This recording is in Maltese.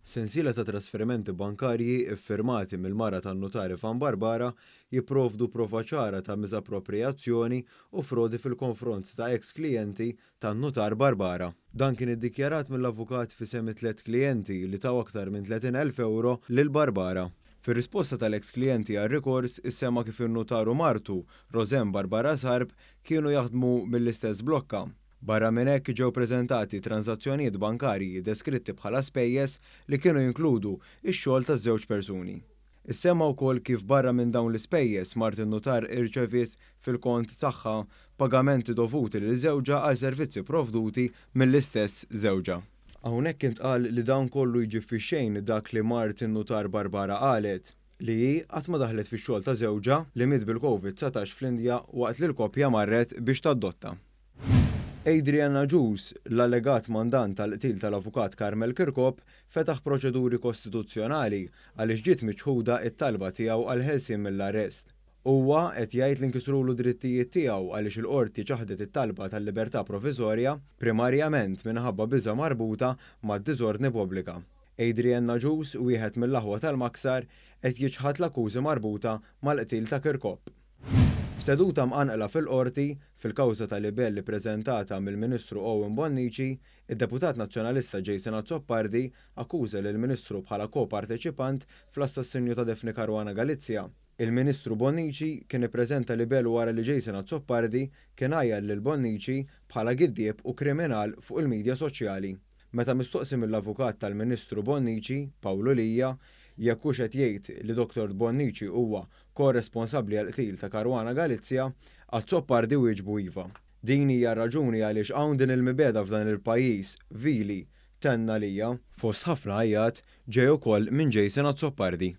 Sensiela ta' trasferimenti bankarji ffirmati mill-mara tan-nutar Ivan Barbara jipprovdu prova ċara ta' miżapproprijazzjoni u frodi fil-konfront ta' eks klijenti tan-nutar Barbara. Dan kien iddikjarat mill-avukat f'isem it-tliet klijenti li taw aktar minn 30,000 ewro lil Barbara. Fir-risposta tal-eks klijenti għar-rikors issemma kif in-nutar u martu, Roseanne Barbara Zarb, kienu jaħdmu mill-istess blokka. Barra minn hekk ġew preżentati tranżazzjonijiet bankarji deskritti bħala spejjeż li kienu jinkludu x-xogħol taż-żewġ persuni. Issemma wkoll kif barra minn dawn l-ispejjeż mart in-nutar irċeviet fil-kont tagħha pagamenti dovuti lil żewġha għal servizzi provduti mill-istess żewġha. Hawnhekk intqal li dan kollu jġib fix-xejn dak li mart in-nutar Barbara qalet, li hi qatt ma daħlet fix-xogħol ta' żewġha li miet bil-Covid 19 fl-Indja waqt li l-koppja marret biex tadotta. Adrian Agius, l-allegat mandant tal-qtil tal-Avukat Carmel Chircop, fetaħ proċeduri kostituzzjonali għaliex ġiet miċħuda t-talba tiegħu għall-ħelsien mill-arrest. Huwa qed jgħid li nkisrulu d-drittijiet tiegħu għaliex il-Qorti ċaħdet it-talba tal-libertà proviżorja, primarjament minħabba biża' marbuta mad-diżordni pubblika. Adrian Agius, wieħed mill-aħwa tal-Maksar, qed jiċħad l-akkużi marbuta mal-qtil ta' Chircop. F'seduta mqanqla fil-Qorti, fil-kawża ta' libell ippreżentata mill-Ministru Owen Bonnici, id-Deputat Nazzjonalista Jason Azzopardi akkuża lill-Ministru bħala ko-parteċipant fl-assassinju ta' Daphne Caruana Galizia. Il-Ministru Bonnici kien ippreżenta libell wara li Jason Azzopardi kien għajjar lil Bonnici bħala giddieb u kriminal fuq il-midja soċjali. Meta mistoqsi mill-avukat tal-Ministru Bonnici, Pawlu Lia, jekk hux qed jgħid li Dottor Bonnici huwa ko-responsabbli għall-qtil ta' Caruana Galizia, Azzopardi wieġbu iva. Din hija r-raġuni għaliex hawn din il-mibegħda f'dan il-pajjiż, vili, tenna Lia. Fost ħafna għajjat, ġej ukoll minn Jason Azzopardi.